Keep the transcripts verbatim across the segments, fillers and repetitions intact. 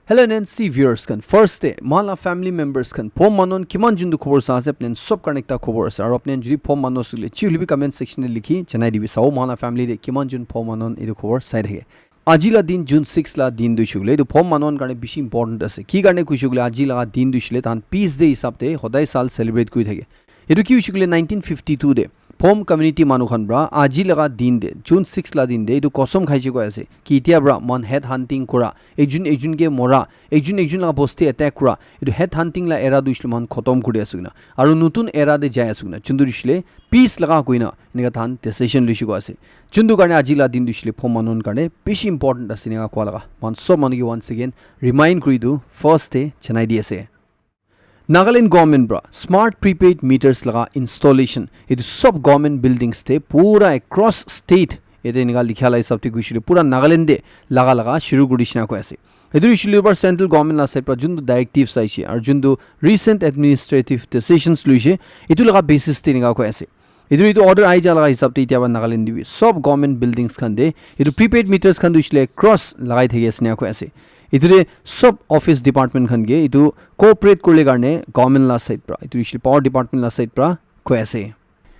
Hello N N C viewers khan, first te mohan la family members khan Phom Manuhon kiman jun tu khobor sa ase, apni khan sob karne ekta khobor ase, aru apni khan jodi Phom Manuh ase koile chi hoile bi comment section te likhi janai dibi, sao mohan la family te kiman jun Phom Manuhon etu khobor sai thake. Aji la din June six la din tu hoishe koile etu Phom Manuhon karne bishi important ase. Ki karne koishe koile aji la din tu hoishe koile tahan peace day hisab te hodai saal celebrate kuri thake. Etu ki hoishe koile nineteen fifty-two te Phom community manu khan pra aji laga din te, June six la din te, etu kosom khaishe koi ase ki etia pra mohan head hunting kura, ekjun ekjun ke mora, ekjun ekjun laga bosti attack kura, etu head hunting la era tu hoishe koile mohan khotom kuri ase koina, aru notun era te jai ase koina, juntu hoishe koile peace laga koina enika tahan decision loishe koi ase. Juntu karne aji la din tu hoishe koile Phom Manuhon karne bishi important ase enika koa laga mohan sob manu ke once again remind kuri tu first te janai di ase. Nagaland government pra smart prepaid meters laga installation etu sob government buildings te pura across state, yate enika likha la hisab te koishe koile pura Nagaland te laga laga shuru kuri dishina koi ase. Etu hoishe koile central government la side pra juntu directives aishe aru juntu recent administrative decisions loishe, etu laga basis te enika koi ase. Etu, etu order ahi ja laga hisab te etia pra Nagaland te bi sob government buildings khan te etu prepaid meters khan tu hoishe koile cross lagai thaki ase enika koi ase. Etu te sob office department khan ke etu cooperate kurile karne government la side pra, etu hoishe koile power department la side pra koi ase.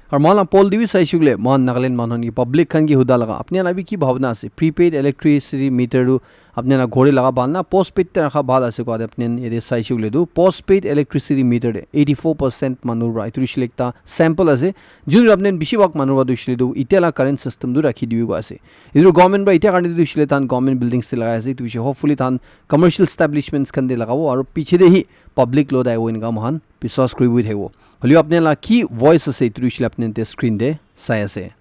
Aru mohan la poll te bi saishe koile mohan Nagaland manu khan ke, public khan ke huda laga apni khan la bi ki bhabna ase, prepaid electricity meter tu apni khan la ghori laga bhal na postpaid te rakha bhal ase koa te apni khan yate saishe koile tu postpaid electricity meter te eighty four percent manu pra, etu hoishe koile ekta sample ase, jun apni khan bishi bhag manu pra tu hoishe koile tu etia la current system tu rakhi dibi koi ase. Etu government pra etia karne tu hoishe koile tahan government buildings te lagai ase, etu hoishe hopefully tahan commercial establishments khan te lagabo aru piche te hi public lo daibo enika mohan biswas kuri boi thakibo. Hoilebi apni khan la ki voice ase etu hoishe koile apni khan te screen te sai ase.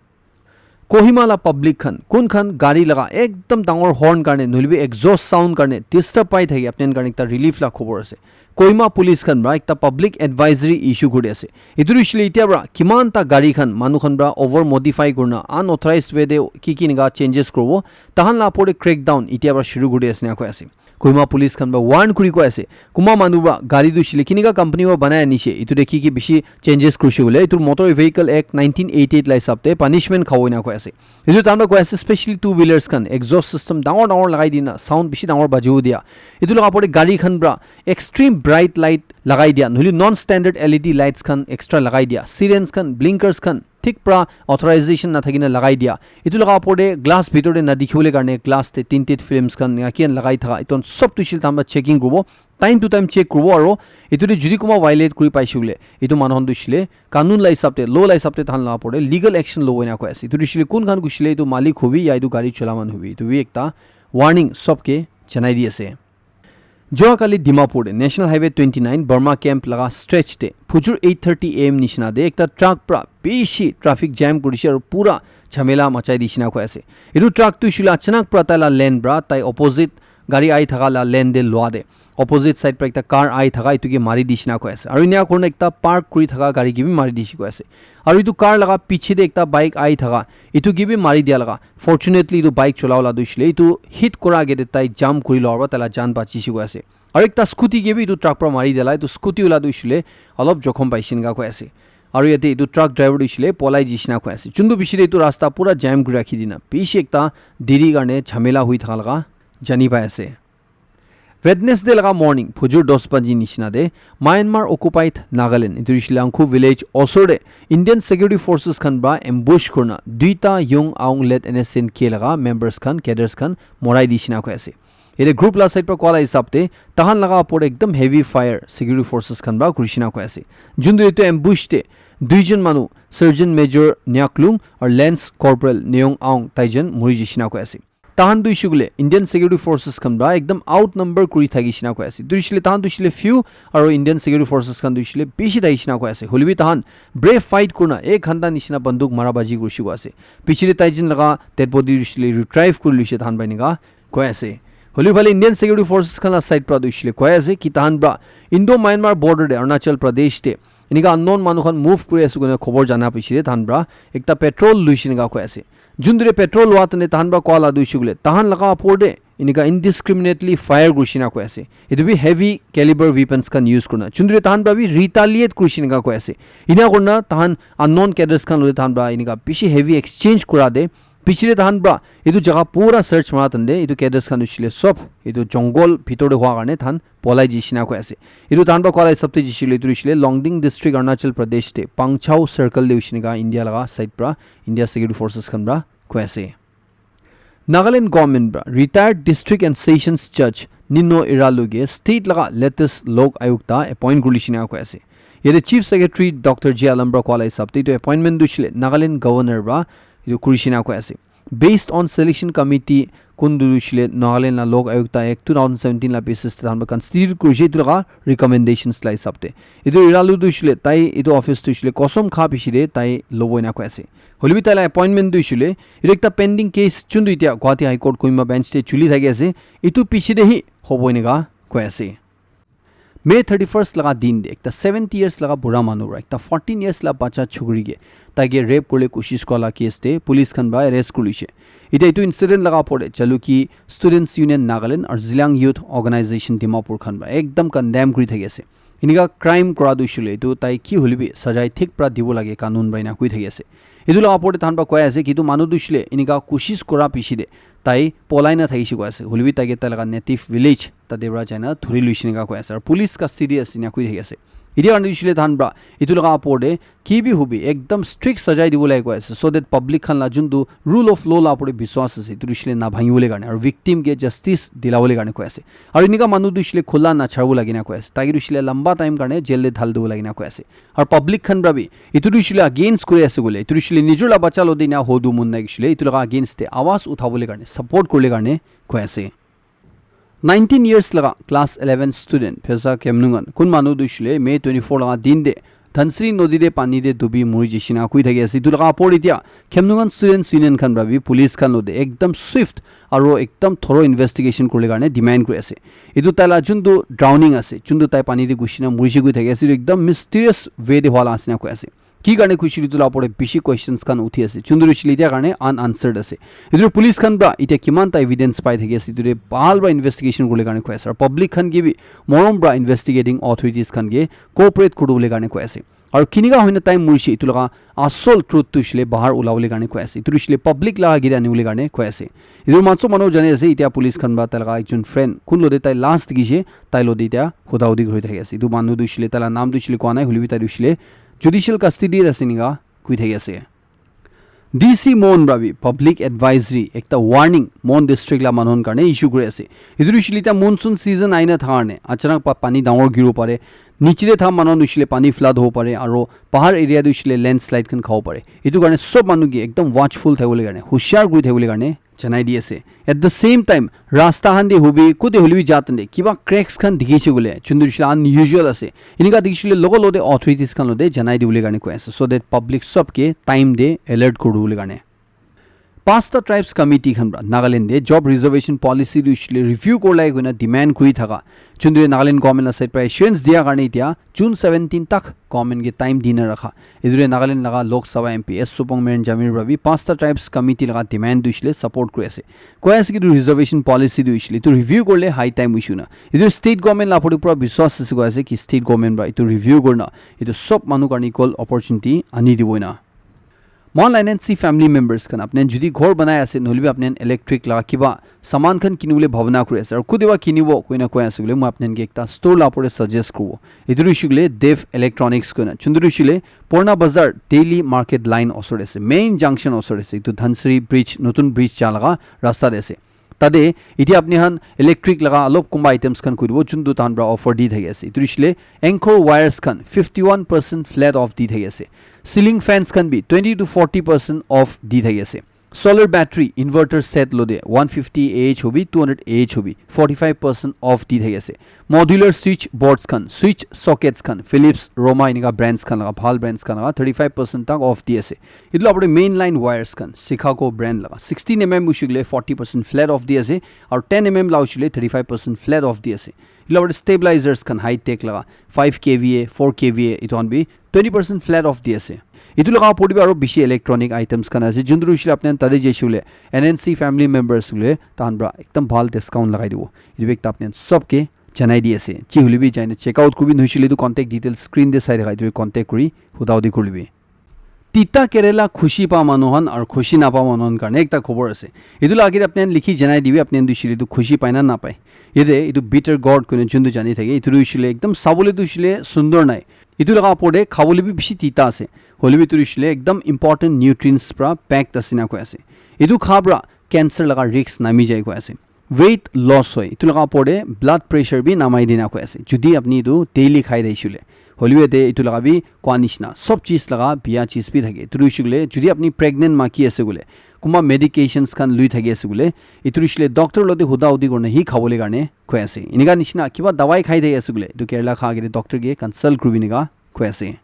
Kohima la public khan kun khan gari laga ekdam dangor horn karne nohoilebi exhaust sound karne disturb pai thaki apni khan karne ekta relief la khobor ase. Kohima police khan pra ekta public advisory issue kuri ase. Etu hoishe koile etia pra kiman ta gari khan manu khan pra over modify kurina unauthorized way te ki ki enika changes kuribo, tahan la opor te crackdown etia pra shuru kuri ase enika koi ase. Kohima police khan pra warn kuri koi ase, kunba manu pra gari tu hoishe koile kinika company pra banai anishe, etu te ki ki bishi changes kurishe koile etu Motor Vehicle Act nineteen eighty eight la hisab te punishment khabo enika koi ase. Etu tahan pra koi ase specially two wheelers khan exhaust system dangor dangor lagai dina sound bishi dangor bajibo dia, etu laga opor te gari khan pra extreme bright light lagai dia, nohoile non standard L E D lights khan extra lagai dia, sirens khan, blinkers khan thik pra authorization nathaki na lagai dia, etu laga opor te glass bitor te nadikhi bole karne glass te tinted films khan ya ki khan lagai thaka, etu khan sob tu hoishe koile tahan pra checking kuribo, time to time check kuribo, aru etu te jodi kunba violate kuri paishe koile etu manu khan tu hoishe koile kanun la hisab te, law la hisab te tahan la opor te legal action lobo enika koi ase. Etu tu hoishe koile kun khan hoishe koile etu malik hobi ya etu gari chola manu hobi, etu bi ekta warning sob ke janai di ase. Joa kali Dimapur te National Highway twenty nine Burma Camp laga stretch te phujur eight thirty A M nishina te ekta truck pra bishi traffic jam kurishe aru pura jhamela machai dishina koi ase. Etu truck tu hoishe koile achanak pra tai la lane pra tai opposite gari ahi thaka la lane te lua te opposite side pra ekta car ahi thaka etu ke mari dishina koi ase. Aru enika kurina ekta park kuri thaka gari ke bi mari dishe koi ase. Aru etu car laga piche te ekta bike ahi thaka etu ke bi mari dia laga. Fortunately etu bike chola wala tu hoishe koile etu hit kura age te tai jump kuri lowa pra tai la jaan bachishe koi ase. Aru ekta scooty ke bi etu truck pra mari dia la, etu scooty wala tu hoishe koile olop jokhom paishe enika koi ase. Aru yate etu truck driver tu hoishe koile polai jai shina koi ase. Juntu bishi te etu rasta pura jam kuri rakhi dina bishi ekta deri karne jhamela hoi thaka laga jani pai ase. Wednesday laga morning phujur dos baji nishina te Myanmar occupied Nagaland, etu hoishe koile Angkhu village osor te Indian security forces khan pra ambush kurina duita Young Aung led N S C N K laga members khan, cadres khan morai dishina koi ase. Yate group la side pra koa la hisab te tahan laga opor te ekdam heavy fire security forces khan pra kurishina koi ase. Juntu etu ambush te duijon manu, Sergeant Major Nyaklung aru Lance Corporal Neong Aung taijon muri jishina koi ase. Tahan tu hoishe koile Indian security forces khan pra ekdam outnumber kuri thaki shina koi ase. Tu hoishe koile tahan tu hoishe koile few aru Indian security forces khan tu hoishe koile bishi thaki shina koi ase. Hoilebi tahan brave fight kurina ek ghanta nishina banduk mara baji kurishe koi ase. Piche te taijon laga dead body tu hoishe koile retrieve kuri loishe tahan pra enika koi ase. Hoilebi phale Indian security forces khan la side pra tu hoishe koile koi ase ki tahan pra Indo-Myanmar border te Arunachal Pradesh te enika unknown manu khan move kuri ase koina khobor jana piche te tahan pra ekta patrol loishe enika koi ase. Juntu te patrol loa tane tahan pra koa la tu hoishe koile tahan laga opor te enika indiscriminately fire kurishe enika koi ase. Etu bi heavy caliber weapons khan use kurina. Juntu te tahan pra bi retaliate kurishe enika koi ase. Ena kurina tahan unknown cadres khan logote tahan pra enika bishi heavy exchange kura te Pichire tahan pra etu jaga pura search mara tande etu cadres khan hoishile sob etu jungle bhitor te hua karne tahan polai jishina koi ase. Etu tahan pra koa la hisab te jishile etu hoishile Longding district Arunachal Pradesh te Pangchao circle te hoishine ka India laga side pra India security forces khan pra koi ase. Nagaland government pra retired district and sessions judge Nino Iralu ke state laga latest lok ayukta appoint kurishina koi ase. Yate chief secretary Doctor J Alam pra koa la hisab te etu appointment tu hoishile Nagaland governor pra etu kurishina koi ase. Based on selection committee kun tu hoishile Nagaland la lok ayukta act two thousand seventeen la basis te tahan pra constitute kurishe etu laga recommendations la hisab te. Etu Iralu tu hoishile tai etu office tu hoishile kosom kha pichire tai lobo ena koi ase. Hoilebi tai la appointment tu hoishile etu ekta pending case chuntu etia Guwahati High Court Kohima bench te chuli thaki ase. Etu pichire hi hobo eneka koi ase. May thirty-first laga din de ekta seventy years laga bura manu pra ekta fourteen years la bacha chukri ke taike rape kurle koshish kura la case te police khan pra arrest kurishe. Etia etu incident laga opor te Jalukie Students Union Nagaland aru Zeliang Youth Organization Dimapur khan pra ekdam condemn kuri thaki ase. Enika crime kura tu hoishile etu tai ki hoilebi sajai thik pra dibo lage kanun pra ena koi thaki ase. Etu laga opor te tahan pra koi ase ki etu manu tu hoishile enika koshish kura pichire tai polai na thakishe koi ase. Hoilebi taike tai laga native village tate pra jaina thuri luishe enika koi ase. Aru police custody ase ena koi thaki ase. Etia karne hoishile tahan pra etu laga opor te ki bi hobi ekdam strict sajai dibo lage koi ase so that public khan la juntu rule of law la opor te biswas ase etu hoishile na bhangi bole karne aru victim ke justice dila bole karne koi ase. Aru enika manu tu hoishile khula na charibo lage na koi ase. Taike tu hoishile lamba time karne jail te dhal dibo lage na koi ase. Aru public khan pra bi etu tu hoishile against kuri ase koile etu tu hoishile nijor la bacha lo de ena hodu mon nai hoishile etu laga against te awaz utha bole karne support kurle karne koi ase. Nineteen years laga class eleven student Phesa Khemnungan kun manu tu hoishile May twenty-four laga din de Dhansiri nodi te pani te dubi muri jishina koi thaki ase. Etu laga opor etia Khemnungan Students Union khan pra bi police khan lo de ekdam swift aru ekdam thorough investigation kurle karne demand kuri ase. Etu tai la juntu drowning ase, juntu tai pani te gushina murishe koi thaki ase, etu ekdam mysterious way te hua la ase na koi ase. Ki karne kuishe etu la opor te bishi questions khan uthi ase. Chunduri shili etia karne unanswered ase. Etu police khan pra etia kiman ta evidence pai thaki ase. Etu te bhal pra investigation kurle karne koi ase. Aru public khan ke bi morom pra investigating authorities khan ke cooperate kuribole karne koi ase. Aru kinika hoina tai murishe etu laga asol truth tu hoishile bahar ulabole karne koi ase. Etu tu hoishile public laga agere anibole karne koi ase. Etu matso manu jani ase, etia police khan pra tai laga ekjon friend kun lode tai last dikhishe, tai lode etia huda hudi kuri thaki ase. Etu manu tu hoishile tai la naam tu hoishile koa nai, hoilebi tai tu hoishile judicial custody te ase enika koi thaki ase. D C Mon pra bi public advisory ekta warning Mon district la manu khan karne issue kuri ase. Etu tu hoishile etia monsoon season aina thaka karne achanak pa pani dangor giribo pare, niche te tha manu khan hoishile pani flood hobo pare, aro bahar area te hoishile landslide khan khabo pare. Etu karne sob manu ke ekdam watchful thakibole karne, hushiar kuri thakibole karne janai di ase. At the same time, rasta khan te hobi, kote hoilebi ja tande, kiba cracks khan dikhishe koile, chuntu hoishile unusual ase. Enika dikhishe koile logo logote authorities khan logote janai dibole karne koi ase, so that public sob ke time te alert kuribole karne. Pasta Tribes Committee khan pra Nagaland te job reservation policy tu hoishile review kurlai koina demand kuri thaka, chuntu Nagaland government la side pra assurance dia karne etia June seventeen tak government ke time dina rakha. Etu te Nagaland laga Lok Sabha M P S Supong Meren Jamir pra bi Pasta Tribes Committee laga demand tu hoishile support kuri ase. Koi ase ki etu reservation policy tu hoishile etu review kurle high time hoishe koina. Etu state government la opor te pura biswas ase koi ase ki state government pra etu review kurina etu sob manu karne equal opportunity ani dibo ena. Mohan la N N C family members khan, apni khan jodi ghor banai ase, nohoilebi apni khan electric la kiba saman khan kinibole bhabona kuri ase, aru kutiba kinibo koina koi ase koile, moi apni khan ke ekta store la opor te suggest kuribo. Etu tu hoishe koile Dev Electronics koina. Chuntu tu hoishe koile Purana Bazar daily market line osor te ase, main junction osor te ase. Etu Dhansiri bridge, notun bridge ja laga rasta te ase. Tate etia apni khan electric laga olop kunba items khan koi dibo, chuntu tahan pra offer di thaki ase. Etu hoishe koile anchor wires khan fifty one percent flat off di thaki ase. Ceiling fans khan bi twenty to forty percent off di thaki ase. Solar battery inverter set lode one fifty A H hobi, two hundred A H hobi, forty five percent off di thaki ase. Modular switch boards khan, switch sockets khan, Philips, Roma enika brands khan laga, bhal brands khan laga thirty five percent tak off di ase. Etu la opor te main line wires khan, Sikhako brand laga sixteen M M hoishe koile forty percent flat off di ase, aru ten M M la hoishe koile thirty five percent flat off di ase. Etu la opor te stabilizers khan high tech laga five K V A, four K V A, etu khan bi twenty percent flat off di ase. Etu laga opor te bi aru bishi electronic items khan ase, juntu hoishe koile apni khan tate jaishe koile N N C family members koile tahan pra ekdam bhal discount lagai dibo. Etu bi ekta apni khan sob ke janai di ase. Chi hoilebi jaina check out kuribi, nohoishe koile etu contact details screen te sai thaka, etu contact kuri huda hudi kuri lobi. Tita kerela khushi pa manu khan aru khushi napa manu khan karne ekta khobor ase. Etu la agete apni khan likhi janai dibi, apni khan tu hoishe le tu khushi pai na napai. Yate etu bitter gourd koina juntu jani thake, etu tu hoishe le ekdam sabole tu hoishe le sundor nai. Etu laga opor te khabole bi bishi tita ase. Hoile bi etu tu hoishe le ekdam important nutrients pra packed ase na koi ase. Etu kha pra cancer laga risk nami jai koi ase. Weight loss hoi, etu laga opor te blood pressure bi namai dina koi ase, jodi apni etu daily khai thakishe le. Hoilebi yate etu laga bi koa nishina, sob cheez laga biya cheez bi thake. Etu tu hoishe koile, jodi apni pregnant maki ase koile, kunba medications khan lui thaki ase koile, etu tu hoishe le doctor lote huda hudi kurina hi khabole karne koi ase. Enika nishina kiba dawai khai thaki ase koile, etu Kerala kha agete doctor ke consult kuribi enika koi ase.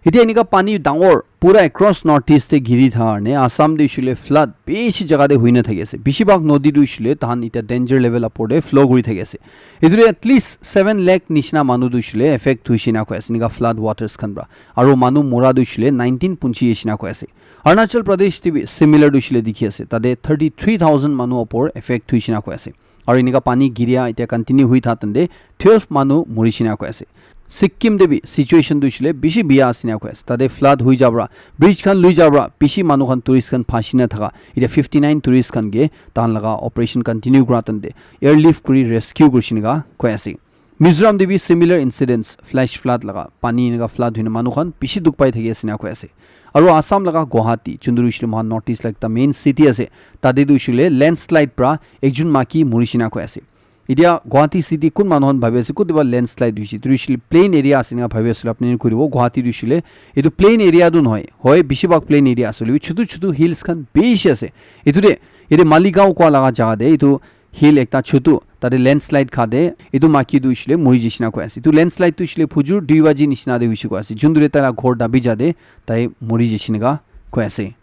Etia enika pani dangor pura across North East te giri thaka karne Assam te hoishe le flood bishi jaga te hoi na thaki ase. Bishi bhag nodi tu hoishe le tahan etia danger level upor te flow kuri thaki ase. Etu te at least seven lakh nishina manu tu hoishe le affect hoishe na koi ase enika flood waters khan pra. Aru manu mora tu hoishe le nineteen punchi ase na koi ase. Arunachal Pradesh te bi similar tu hoishe le dikhi ase. Tate thirty three thousand manu upor affect hoishe na koi ase. Aru enika pani giria etia continue hui tha tante twelve manu muri shina koi ase. Sikkim te bi situation tu hoishe le bishi biya ase na koi ase. Tate flood hui jabra, bridge khan lui jabra, bishi manu khan tourist khan phasi na thaka. Etia fifty nine tourist khan ke tahan laga operation continue kura tante airlift kuri rescue kuri shina koi ase. Mizoram te bi similar incidents, flash flood laga pani enika flood hoina manu khan bishi dukh pai thaki ase na koi ase. Aru Assam laga Guwahati, juntu hoishe le mohan North East la ekta main city ase, tate tu hoishe le landslide pra ekjon maki muri shina koi ase. Etia Guwahati city kun manu khan bhabi ase, kutiba landslide hoishe, etu hoishe le plain area ase enika bhabi ase, apni khan kuribo, Guwahati tu hoishe le etu plain area tu nohoi, hoi bishi bhag plain area ase, hoilebi chutu chutu hills khan bishi ase. Etu te, yate Maligaon koa laga jaga te, etu hill ekta chutu, tate landslide kha te etu maki tu hoishe le muri jai shina koi ase. Etu landslide tu hoishe le phujur dui baji nishina te hoishe koi ase. Juntu te tai la ghor dabi ja te tai muri jai shina koi ase.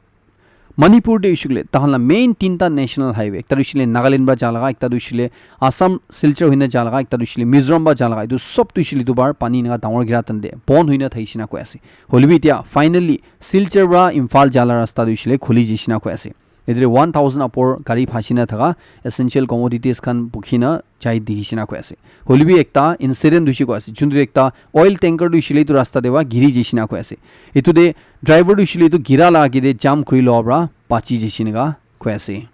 Manipur te hoishe koile tahan la main tinta national highway, ekta tu hoishe le Nagaland pra ja laga, ekta tu hoishe le Assam Silchar hoina ja laga, ekta tu hoishe le Mizoram pra ja laga, etu sob tu hoishe le etu bar pani enika dangor gira tante bon hoina thaki shina koi ase. Hoilebi etia finally Silchar pra Imphal ja la rasta tu hoishe le khuli jai shina koi ase. Etu te one thousand upor gari phasi na thaka, essential commodities khan bukhi na jai dikhi shina koi ase. Hoilebi ekta incident hoishe koi ase, juntu ekta oil tanker tu hoishe le etu rasta te pra giri jai shina koi ase. Etu te driver tu hoishe le etu gira la age te jump kuri lowa pra bachi jai shina koi ase.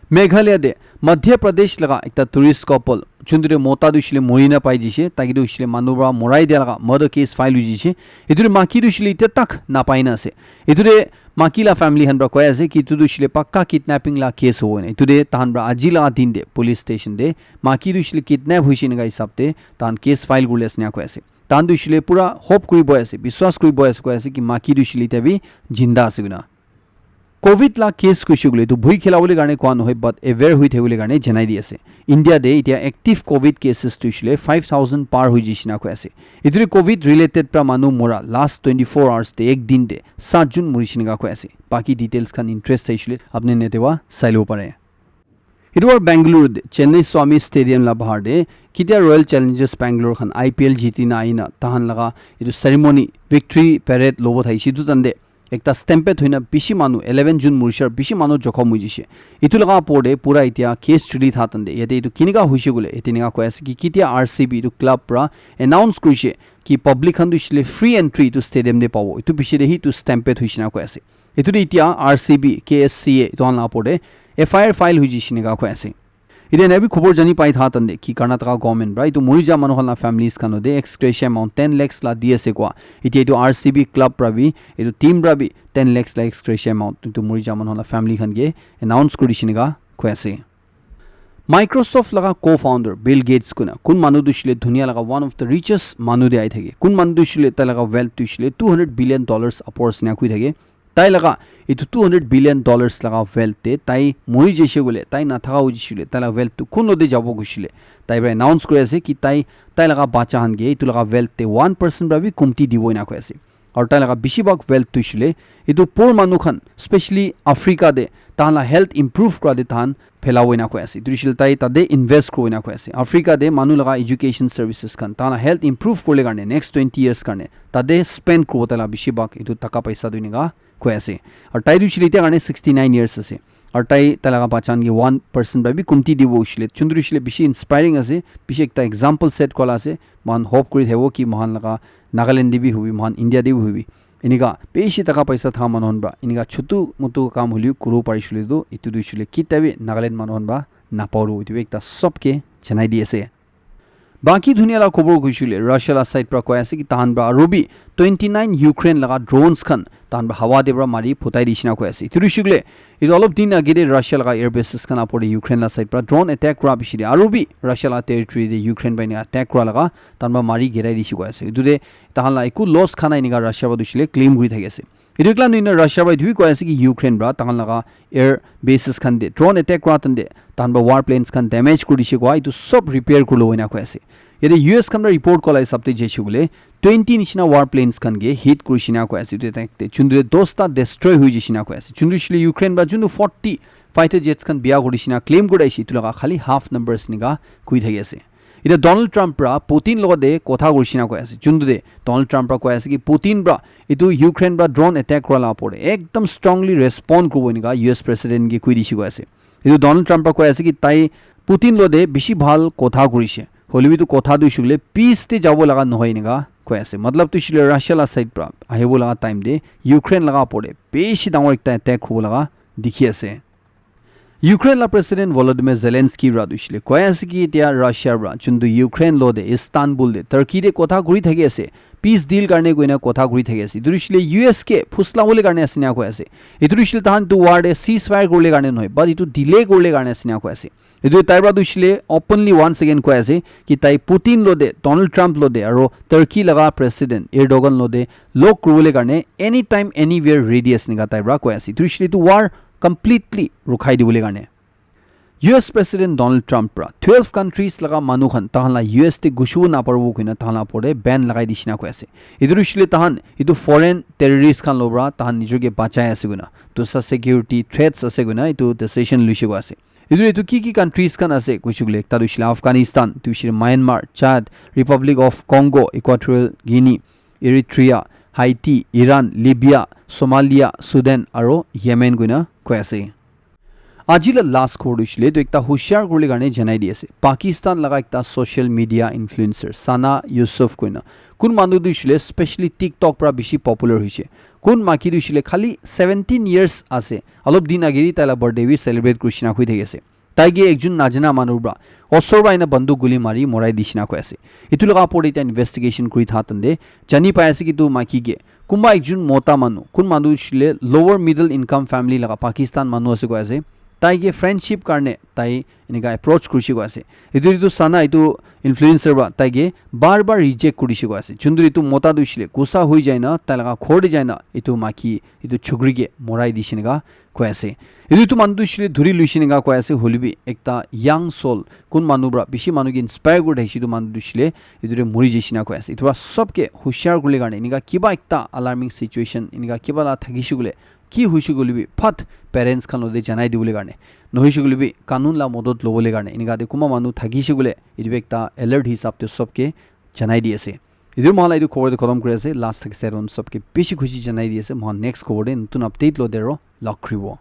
Meghalaya te Madhya Pradesh laga ekta tourist couple, juntu te mota tu hoishe le muri na pai jishe, tai ke tu hoishe le manu pra morai dia laga murder case file hoi jishe. Etu te maki tu hoishe le etia tak napai na ase. Etu te maki la family khan pra koi ase ki etu tu hoishe le pakka kidnapping la case hobo na. Etu te tahan pra aji la din te police station te maki tu hoishe le kidnap hoishe enika hisab te tahan case file kuri le ase enika koi ase. Tahan tu hoishe le pura hope kuri boi ase, biswas kuri boi ase, koi ase ki maki tu hoishe le etia bi jinda ase koina. Covid la case koishe koile etu bhui khela bole karne koa nohoi, but aware hoi thakibole karne janai di ase. India te etia active Covid cases tu hoishe le five thousand par hoi jai shina koi ase. Etu te Covid related pra manu mora last twenty four hours te ek din te sat jon muri shina koi ase. Baki details khan interest thaishe le apni nete wa sai lobo pare. Etu war Bangalore te Chennai Swami Stadium la bahar te ketia Royal Challengers Bangalore khan I P L jiti na aina tahan laga etu ceremony, victory parade lobo thaishe etu tante ekta stampede hoina bishi manu eleven jon murishe aru bishi manu jokhom hoi jishe. Etu laga opor te pura etia case chuli tha tante yate etu kinika hoishe koile yate enika koi ase ki ketia R C B etu club pra announce kurishe ki public khan tu hoishe le free entry etu stadium te pabo. Etu piche te hi etu stampede hoishe na koi ase. Etu te etia R C B, K S C A etu khan la opor te F I R file hoi jishe enika koi ase. Etia enabi khobor jani pai tha tante ki Karnataka government pra etu muri ja manu khan la families khan te ex gratia amount ten lakhs la di ase koa. Etia etu R C B club pra bi, etu team pra bi ten lakhs la ex gratia amount etu muri ja manu khan la family khan ke announce kuri dishina ka koi ase. Microsoft laga co-founder Bill Gates kuna kun manu tu shile dunia laga one of the richest manu de ai thake. Kun manu tu shile tai laga wealth tu shile two hundred billion dollars apor sina kui thake. Tai laga etu two hundred billion dollars laga wealth te tai mori jaise koile, tai nathaka hoi jaise koile, tai laga wealth tu kun lote jabo koishile, tai para announce kori ase ki tai, tai laga bacha khan ke etu laga wealth te one percent para bi kumti dibo ena koi ase. Aru tai laga bishi bhag wealth tu shile etu poor manu khan, specially Africa te, tahan la health improve kora te tahan phelabo ena koi ase. Etu shile tai tate invest kori bo ena koi ase. Africa te manu laga education services khan, tahan la health improve kori le karne next twenty years karne tate spend kori bo tai laga bishi bhag etu taka paisa tu eneka koi ase. Aru tai tu shile etia karne sixty nine years ase. Aru tai, tai laga bacha khan ke one percent para bi kumti dibo hoishile. Chundri shile bishi inspiring ase, bishi ekta example set kora la ase. Moikhan hope kuri thakibo ki moikhan laga Nagaland te bi hobi, moikhan India te bi hobi, Enika bishi taka paisa thaka manu khan pra enika chutu mutu kam hoilebi kuribo parishe koile tu etu tu hoishe koile kitia bi Nagaland manu khan pra napabo, etu bi ekta sobke janai di ase. Baki dunia la khobor kuishe koile Russia la side pra koi ase ki tahan pra aru bi twenty nine Ukraine laga drones khan tahan pra hawa te pra mari phutai dishe na koi ase. Etu hoishe koile etu olop din age te Russia laga air bases khan upor te Ukraine la side pra drone attack kura piche te aru bi Russia la territory te Ukraine pra enika attack kura laga tahan pra mari girai dishe koi ase. Etu te tahan la eku loss kha nai enika Russia pra tu hoishe koile claim kuri thaki ase. Etu ekla nohoi na Russia pra etu bi koi ase ki Ukraine pra tahan laga air bases khan te drone attack kura tan te tahan pra war planes khan damage kuri dishe koa etu sob repair kuri lobo ena koi ase. Yate U S khan pra report koa la hisab te jaishe koile twenty nishina war planes khan ke hit kuri dishe na koi ase. Etu attack te chundu te dosta destroy hoi jaishe na koi ase. Chundu hoishe koile Ukraine pra chundu forty fighter jets khan biya kuri dishe na claim kuri ase, etu laga khali half numbers enika koi thaki ase. Etia Donald Trump pra Putin logot te kotha kuri dishe na koi ase. Chundu te Donald Trump pra koi ase ki Putin pra etu Ukraine pra drone attack kura la upor te ekdam strongly respond kuribo enika U S president ke koi dishe koi ase. Etu Donald Trump pra koi ase ki tai Putin logot te bishi bhal kotha kurishe. Hoilebi etu kotha tu hoishe koile peace te jabo laga nohoi enika koi ase. Matlab tu hoishe koile Russia la side pra ahibo laga time te Ukraine laga upor te bishi dangor ekta attack hobo laga dikhi ase. Ukraine la President Volodymyr Zelensky pra tu hoishe koile koi ase ki etia Russia pra chuntu Ukraine logot te Istanbul te Turkey te kotha kuri thaki ase, peace deal karne koina kotha kuri thaki ase. Etu hoishe koile U S ke phusla bole karne ase ena koi ase. Etu hoishe koile tahan tu war te ceasefire kurle karne nohoi, but etu delay kurle karne ase ena koi ase. Etu tai pra tu hoishe koile openly once again koi ase ki tai Putin logot te, Donald Trump logot te aru Turkey laga President Erdogan logot te log kuribole karne anytime anywhere ready ase enika tai pra koi ase. Etu hoishe koile etu war completely rukhai dibole karne. U S President Donald Trump pra twelve countries laga manu khan tahan la U S te gushibo naparibo koina tahan la upor te ban lagai dishe na koi ase. Etu hoishe koile tahan etu foreign terrorist khan logot pra tahan nijor ke bachai ase koina, dusra security threats ase koina etu decision loishe koi ase. Etu etu ki ki countries khan ase koishe koile ekta tu hoishe koile Afghanistan, tu hoishe koile Myanmar, Chad, Republic of Congo, Equatorial Guinea, Eritrea, Haiti, Iran, Libya, Somalia, Sudan aru Yemen koina koi ase. Aji la last khobor tu hoishe koile etu ekta hushiar kuribole karne janai di ase. Pakistan laga ekta social media influencer Sana Yusuf koina kun manu tu hoishe koile specially TikTok pra bishi popular hoishe. Kun maki tu hoishe koile khali seventeen years ase. Olop din age te tai la birthday bi celebrate kuri dishe na koi thaki ase. Tai ke ekjon najana manu pra osor pra ena banduk guli mari morai dishe na koi ase. Etu laga upor te etia investigation kuri tha tan te jani pai ase ki etu maki ke kunba ekjon mota manu, kun manu hoishe koile lower middle income family laga Pakistan manu ase koi ase. Tai ke friendship karne tai enika approach kurishe koi ase. Etu etu Sana etu influencer pra tai ke bar bar reject kurishe koi ase. Chuntu etu mota tu hoishe koile gussa hoi jai na tai laga ghor te jai na etu maki etu chukri ke morai dishe enika koi ase. Etu etu manu tu hoishe koile dhuri loishe enika koi ase, hoilebi ekta young soul, kun manu pra bishi manu ke inspire kuri thakishe etu manu tu hoishe koile etu te mori jaishe enika koi ase. Etu pra sobke hushiar kuribole karne enika kiba ekta alarming situation enika kiba la thakishe koile ki hoishe koile bi phat parents khan logot te janai dibole karne, nohoishe koile bi kanun la modot lobole karne enika te kunba manu thakishe koile etu bi ekta alert hisab te sobke janai di ase. Etu moi khan la etu khobor te khatam kuri ase. Last thakise everyone sobke bishi khushi janai di ase. Moi khan next khobor te notun update logot te aru log kuribo.